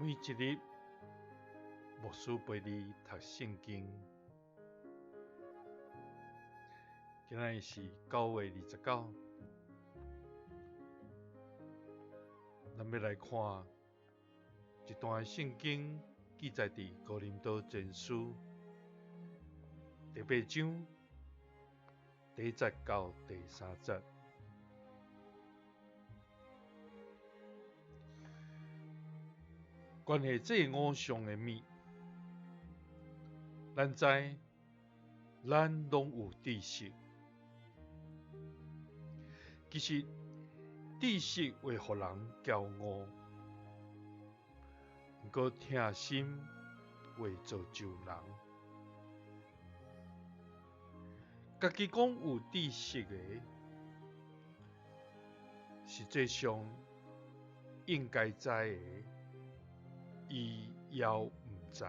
每一日，牧師陪你讀聖經。今仔日是9月29，咱欲來看一段聖經，記載佇哥林多前書第八章第一節到第三節。關係這偶像的物，咱知咱攏有知識。其實知識會予人驕傲，毋過疼心會造就人。家己講有知識的，實際上應該知的，伊猶毋知。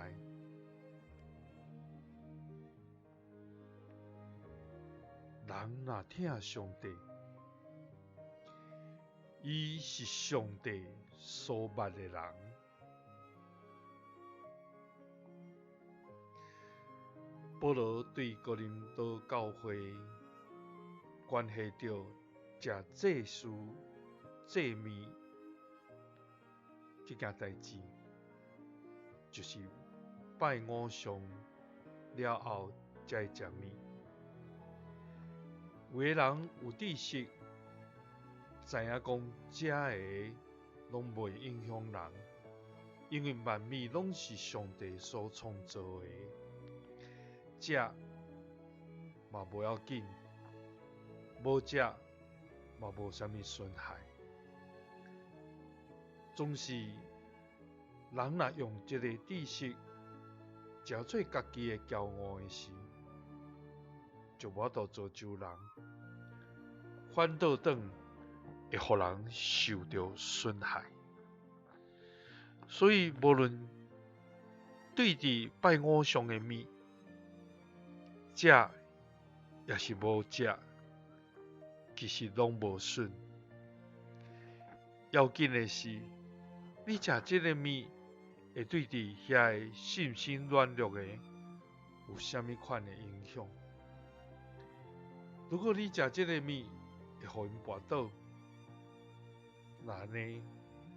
人若疼上帝，伊是上帝所捌的人。保羅對哥林多教會關係著食祭司祭物這件代誌，就是拜偶像了後才會食物。有的人有知識，知影講食的攏袂影響人，因為萬物攏是上帝所創造的，食嘛無要緊，無食嘛無啥物損害。總是人若用這个知識，食做家己的驕傲的時，就無法度造就人，反倒轉會予人受著損害。所以無論對佇拜偶像的物，食抑是無食，其實攏無損。要緊的是，你食這个物會對佇遐个信心軟弱的有啥物款的影響？如果你食這个物會予𪜶跋倒，那按呢，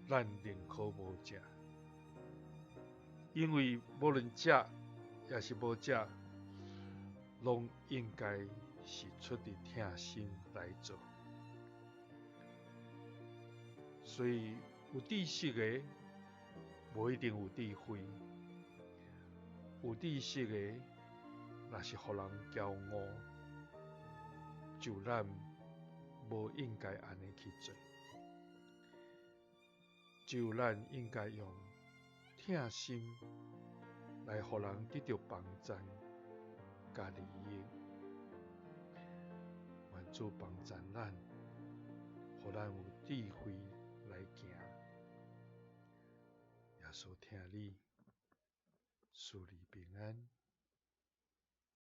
咱寧可無食，因為無論食抑是無食，攏應該是出佇疼心來做。所以有知識的無一定有智慧，有知識的若是予人驕傲，就咱無應該按呢去做，只有咱應該用疼心來予人得著幫贊佮利益。願主幫贊咱，予咱有智慧來行。耶穌疼你，賜你平安。